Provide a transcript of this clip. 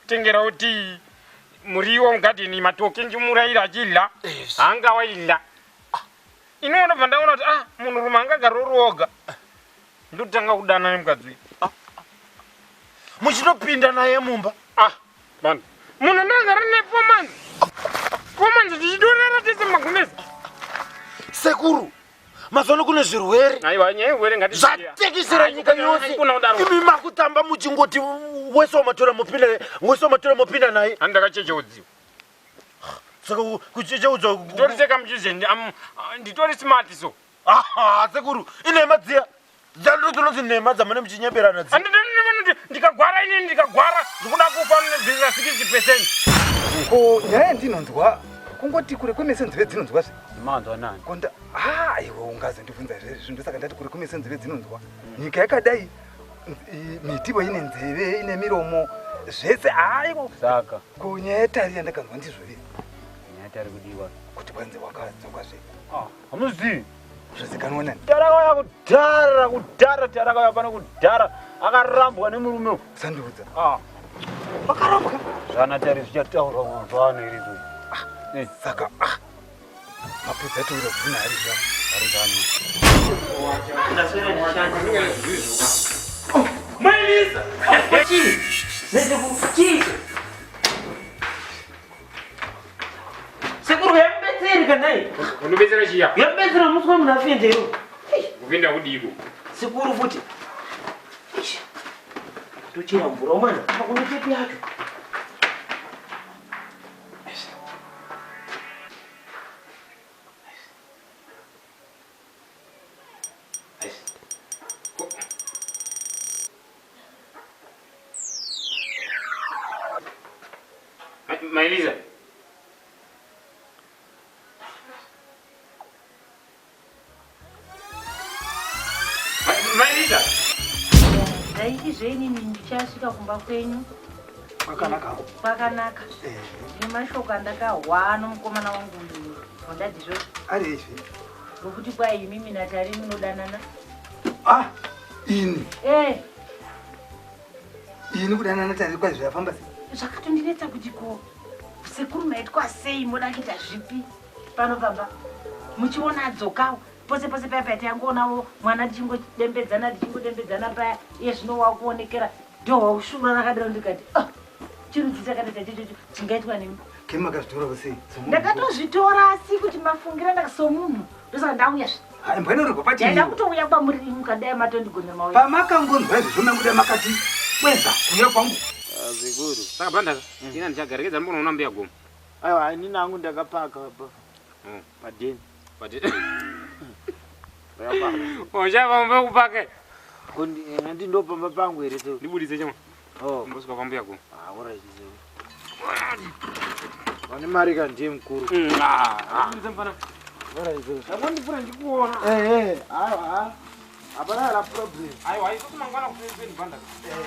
Tengerawo tii muriwo mugadheni matoke ndichimurayira achidya haanga waidya iniwo ndobva ndaona kuti ah munhurume angagara uri woga ndotanga kudana nemukadzi uyu ah, muchitopinda naye mumba ah vanhu munhu ndagara ne 4 months 4 months tichitorara tese mumagumbezi Sekuru, mazuva kune zvirwere Aiwa, nyaya yehwere ngati zvatekesera nyika yose. Haikona kudaro. Imi makutamba muchingoti wese wamatora mupinda, wese wamatora mupinda naye. Hani ndakachecheudziwa. Saka kuchecheudzwa Nditori sekamuchizendi nditori smart so. Aha, sekuru, inhema dziya. Dzando dzinonzi nhema dzamune muchinyeberana dzi. Andinoti ndikagwara inini ndikagwara ndikuda kufa bvisa 60%. Ko nyaya yandinonzwa kungoti kure kwemese nzeve dzinonzwa zve. Manzwa nani? Konda ah iwe ungazondibvunza zve ndosaka ndati kure kwemese nzeve dzinonzwa. Nyika yakadai mitivo ine nzeve ine miromo zvese aiwo. Saka ko nyaya yatari yandakanzwa ndizvo here? Nyaya yatari kudiwa kuti kwanzi wakadzoka zve. Ah, hamuzivi. Zvozikanwa nani? Tarakauya kudhara kudhara tarakauya pano kudhara akarambwa nemurume uyu. Sandiudza. Ah. Akarambwa? Zvana tari zvichataurwa mazuva ano iri izvo. Ah, eh. Saka ah. Mapudzi atowira kuvhuna hari zvavo. Hari zvavo. Ndaswera ndichishanda. Mailisa! Chii? Chii? Sekuru yamubetseri kanai? Unobetsera chiya? Yamubetsera musi wemunhu afende iwo. Kupinda kudiko? Sekuru futi. Tochera mvura umana, apa kune tepi yacho. Mailiza. Mailiza. Ndaiti zvenini ndichasvika kumba kwenyu. Kwakanaka. Kwakanaka. Ndine mashoko andakahwa nomukomana wangu uyu. Wandati zvo. Ari izvi. Ngokuti kwai imimi naTari munodanana. Ah, ini. Eh. Ini kudanana Tari kwai zvafamba sei? Zvakatondinetsa kuti ko sekuru maitwa sei moda kuita zvipi pano pamba muchiona adzokawo pose pose paya paya tayangoonawo mwana tichingodembedzana tichingodembedzana paya iye zvino wakuonekera ndohwaushura rakadaro ndikati oh, chirudzi chakati chachochocho chingaitwa nemi Ke makazvitorawo sei? Ndakatozvitora asi kuti mafungira ndaka somunhu ndosaka ndauya zve. Hai mbwa inorigwa pachii? Ndaida kutouya kwamuri mukadai matondigonera mauya. Pamakangonzwa izvozvo manguda makati kweza kuuya kwangu. Sekuru. Saka banda ina ndichagarekedza ndimbonoona mbuya gomo. Aiwa ini nangu ndakapaka pa padeni. Padeni. Uchava mbe kupaka. Kundi handi ndopamba pangu here sekuru. Ndibudise chama. Oh. Mbosvika pambuya gomo. Ah, alright sekuru. Vane mari ka ndiye mukuru. Ah, ndibudise mfana. Alright sekuru. Ndakondifura ndikuona. Eh eh, aiwa. Hapana la problem. Aiwa, isusu mangwana kuseni banda. Eh.